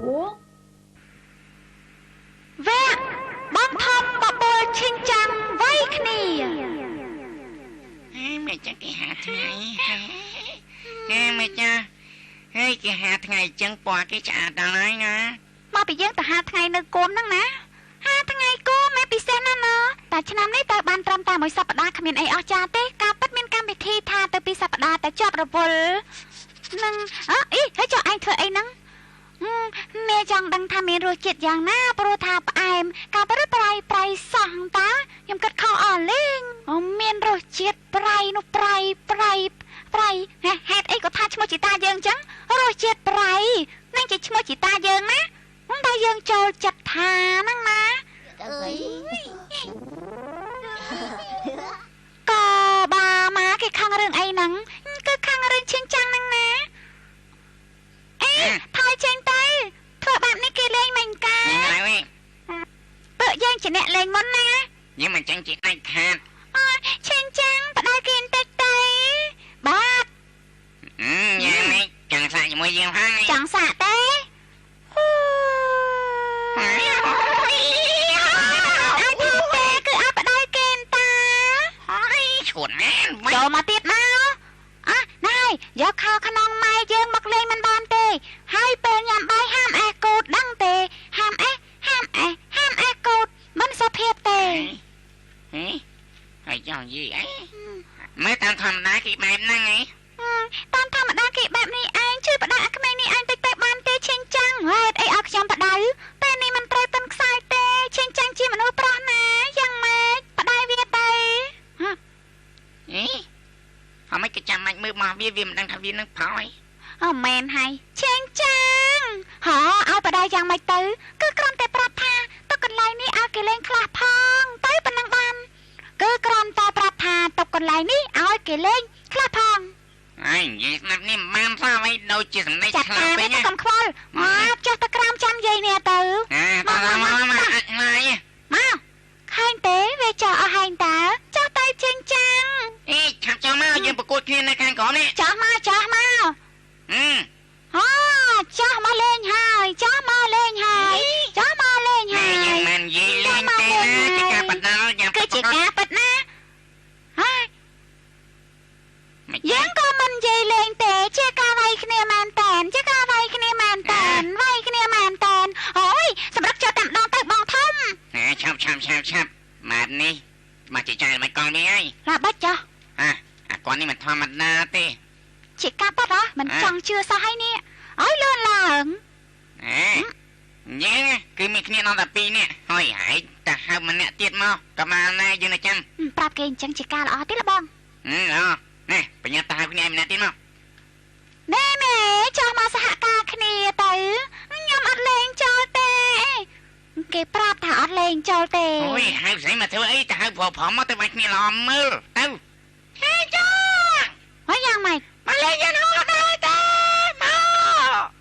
វគ្គបងធំបបួលឈិញចាំងវាយគ្នា ហេមិនចឹងគេហាថ្ងៃហេមិនចាហេគេហាថ្ងៃចឹងពណ៌គេឆ្អាតដល់ហើយណា មកពីយើងទៅហាថ្ងៃនៅគោមហ្នឹងណាហាថ្ងៃគោមមែនពិសេសណាស់ណតែឆ្នាំនេះទៅបានត្រឹមតែមួយសប្តាហ៍គ្មានអីអស្ចារ្យទេការពិតមានកម្មវិធីថាទៅពីសប្តាហ៍តែជាប់រវល់នឹងអអីហើយចុះឯងធ្វើអីហ្នឹងមេចង់ដឹងថាមានរសជាតិយ៉ាងណាព្រោះថាផ្អែមការពិតប្រៃប្រៃសោះតាខ្ញុំគិតខុសអស់លេងមានរសជាតិប្រៃនោះប្រៃប្រៃប្រៃហេតុអីក៏ថាឈ្មោះជីតាយើងចឹងរសជាតិប្រៃនឹងជាឈ្មោះជីតាយើងណាតែយើងចូលចិត្តថាហ្នឹងណាក៏បាមកគេខឹងរឿងអីហ្នឹងគឺខឹងរឿងឈៀងចាំងហ្នឹងណាអេថយចេញទៅធ្វើបែបនេះគេលេងមិនកាពើយើងជាអ្នកលេងមុនណា យើងមិនចាញ់ជាដាច់ខាតអើឈៀងចាំងបដៅគេបន្តិចទៅបាទ យ៉ាងនេះចង់សាកជាមួយយើងហើយ ចង់សាកទេអាចថាទេគឺឲ្យបដៅគេតា ហើយឈួតមែន ចូលមកទៀតមកអ่ะណែយកខោក្នុងម៉ែយើងមកលេងមិនបានទេហើយពេលញ៉ាំបាយហាមអេះកូតដឹងទេហាមអេះហាមអេះហាមអេះកូតមិនសុភាពទេ ហេហើយចង់និយាយអីមើលតាមធម្មតាគេបែបហ្នឹងឯង តាមធម្មតាគេបែបនេះឯងជួយបដៅអាក្មេងនេះឯងតិចទៅបានទេឈៀងចាំងហេតុអីឲ្យខ្ញុំបដៅពេលនេះមិនត្រូវតិនខ្សែទេឈៀងចាំងជាមនុស្សប្រុសណាយ៉ាងម៉េចបដៅវាទៅ អេហើយមិនគេចាំបាច់មើលមកវាវាមិនដឹងថាវានឹងផលអី អូមែនហើយឈៀងចាំងហ៎ឲ្យបដៅយ៉ាងម៉េចទៅគឺគ្រាន់តែប្រាប់ថាទុកកន្លែងនេះឲ្យគេលេងខ្លះផងទៅប៉ុណ្ណឹងបានគឺគ្រាន់តែប្រាប់ថាទុកកន្លែងនេះឲ្យគេលេងខ្លះផង ហើយនិយាយស្ដាប់នេះមិនបានសោះអ្វីដូចជាសម្ដីឆ្លាតពេកកុំខ្វល់មកចុះទៅក្រោមចាំយាយនេះទៅ មកមកមកអាចណាយ មកឃើញទេវាចោះអស់ហែងតើចុះទៅជិញចាំង អេឆាប់ចុះមកយើងប្រកួតគ្នានៅខាងក្រោមនេះ ចុះមកចុះមកអូចុះមកលេងហើយចុះមកលេងហើយចុះមកលេងហើយ យើងមិននិយាយលេងទេណាជាការបដាល់យ៉ាង គឺជាការពិតណាហើយយើងក៏មិននិយាយលេងទេជាការវាយគ្នាមែនតែនជាការវាយគ្នាមែនតែនវាយគ្នាមែនតែនអូយសម្រាប់ចុះតែម្ដងទៅបងធំ ឆាប់ឆាប់ឆាប់ឆាប់ម៉ាត់នេះមកជាចាយមិនកង់នេះហើយ ឡាបាច់ចុះ អាអាគាត់នេះមិនធម្មតាទេ ជាការប៉ាត់ហ៎មិនចង់ជឿសោះហើយនេះឲ្យលឿនឡើង អេញ៉ែគឺមានគ្នាដល់តែ2នាក់ហើយហើយតែហៅម្នាក់ទៀតមកក៏បានដែរយើងនៅចាំ ប្រាប់គេអញ្ចឹងជាការល្អទេលបង អឺអណែបញ្ញាតហៅគ្នាម្នាក់ទៀតមក ណែណែចោះមកសហការគ្នាទៅខ្ញុំអត់លេងចូលទេគេប្រាប់ថាអត់លេងចូលទេ អូយហៅស្អីមកធ្វើអីទៅហៅប្រព្រំមកទៅវាយគ្នាល្អមើលទៅហេចុះ ហើយយ៉ាងម៉េច មកលេងយ៉ាងហត់ហើយទេមក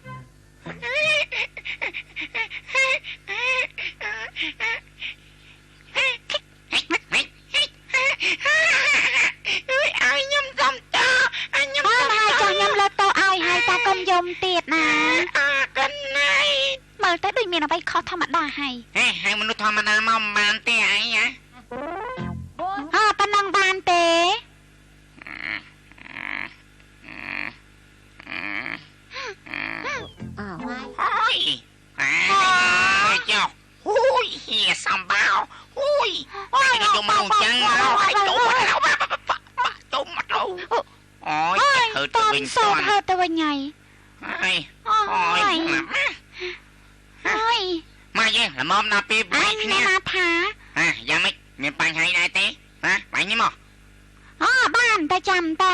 ឲ្យខ្ញុំសុំតឲ្យខ្ញុំសុំហើយចុះខ្ញុំលើកតឲ្យហើយតាកុំយំទៀតណា អរគុណណាយ មើលទៅដូចមានអ្វីខុសធម្មតាហើយ ហេហៅមនុស្សធម្មតាមកមិនបានទេអីហ៎ អើប៉ុណ្ណឹងបានទេ អូយអាចុះអូយហៀសំបោអូយតែយកមកចឹងមកឲ្យចូលមកចូលមកទៅអូយហឺទៅវិញ តន់ហឺទៅវិញហើយ ហើយអូយ ហើយ មកយើងល្មមដល់ពេលវាយគ្នា ថា ហាយ៉ាងម៉េចមានបញ្ហាដែរទេហ៎បាញ់នេះមក អូបានតែចាំតែ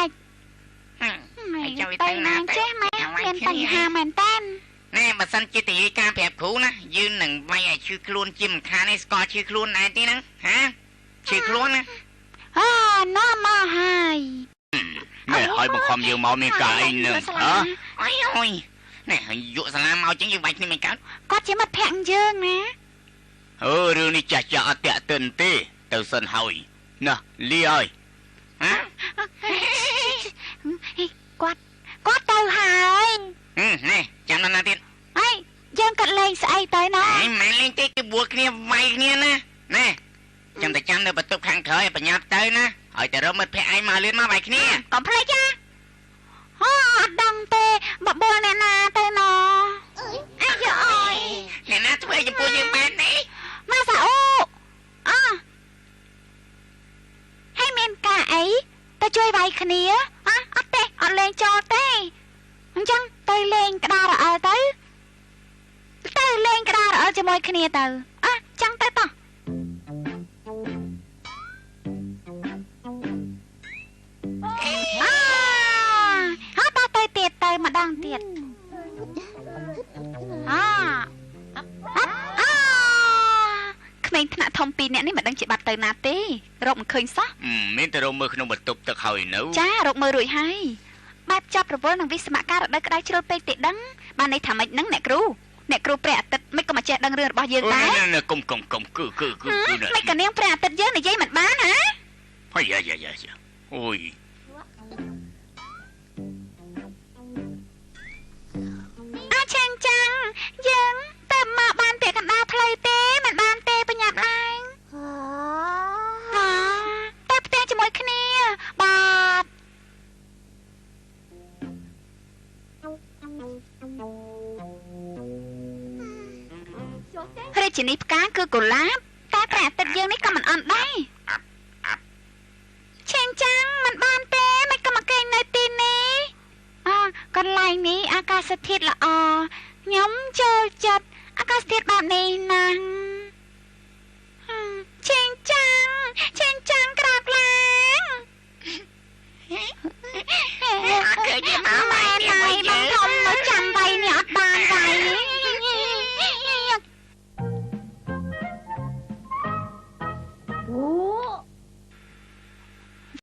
ហើយចាំ ទៅណាចេះម៉ែមានបញ្ហាមែនតាន ណែបើសិនជានិយាយការប្រាប់គ្រូណាយើងនឹងវាយឲ្យឈឺខ្លួនជាមិនខានឯងស្គាល់ឈឺខ្លួនដែរទេហ្នឹងហាឈឺខ្លួនណា អូនាំមកហើយ ណែឲ្យបង្ខំយើងមកមានការអីនឹងហ៎ អីអុយណែយកសាលាមកចឹងយើងវាយគ្នាមិនកើត គាត់ជាមិត្តភក្តិយើងណា អឺរឿងនេះចាស់ចាស់អត់តាក់ទិនទេទៅសិនហើយណាលីហើយ ហ៎ គាត់គាត់ទៅហើយ នេះចាំដល់ណាទៀត ហើយយើងក៏ អីទៅណា អេមិនលេងទេ គេបួលគ្នាវាយគ្នាណា។ ណែ ចាំតែចាំនៅបន្ទប់ខាងក្រោយ បញ្ញាប់ទៅណា ឲ្យតែរកមិត្តភក្តិឯងមកលឿន មកវាយគ្នា កុំភ្លេចណា។ អូ អត់ដឹងទេ បបួលអ្នកណាទៅណ អាយអើយ អ្នកណាធ្វើចំពោះយើងបែបនេះ? ម៉ាសាអូ អហើយមានការអីទៅជួយវាយគ្នា? អអត់ទេ អត់លេងចូលទេ។ អញ្ចឹងទៅលេងក្តាររអិលទៅ ទៅលេងក្តាររអិលជាមួយគ្នាទៅ អះ ចឹងទៅ តោះ។ អើតោះ ទៅទៀត ទៅម្ដងទៀត។ អអក្មេងថ្នាក់ធំពីរនាក់នេះមិនដឹងជាបាត់ទៅណាទេ រកមិនឃើញសោះ។ មានតែរកមើលក្នុងបន្ទប់ទឹកហើយនៅ? ចា រកមើលរួចហើយ។ បែបចាប់រវល់នឹងវិស្មការរដូវក្តៅជ្រុលពេកទេដឹង បានន័យថាម៉េចហ្នឹងអ្នកគ្រូ? អ្នកគ្រូព្រះអាទិត្យមិនក៏មកចេះដឹងរឿងរបស់យើងដែរ? គុំគុំគុំ គឺគឺគឺគឺ មិនក៏នាងព្រះអាទិត្យយើងនិយាយមិនបានហ៎? ហើយយ៉ាយ៉ាយ៉ា អូយ អាឆេងចាំង យើងទៅមកបានពាក្យកណ្ដាលផ្លូវទេ មិនបានទេ បញ្ញាប់ឡើងទៅផ្ទះជាមួយគ្នា បាទ។ រាជនីផ្កាគឺកុលាប តែព្រះអាទិត្យយើងនេះក៏មិនអន់ដែរ។ ឆេងចាំង មិនបានទេ មិនក៏មកគេងនៅទីនេះ។ អកន្លែងនេះអាកាសធាតុល្អ ខ្ញុំចូលចិត្តអាកាសធាតុបែបនេះណាស់។ ឆេងចាំង ឆេងចាំង ក្រាបឡើង អត់ឃើញទេ មកបែ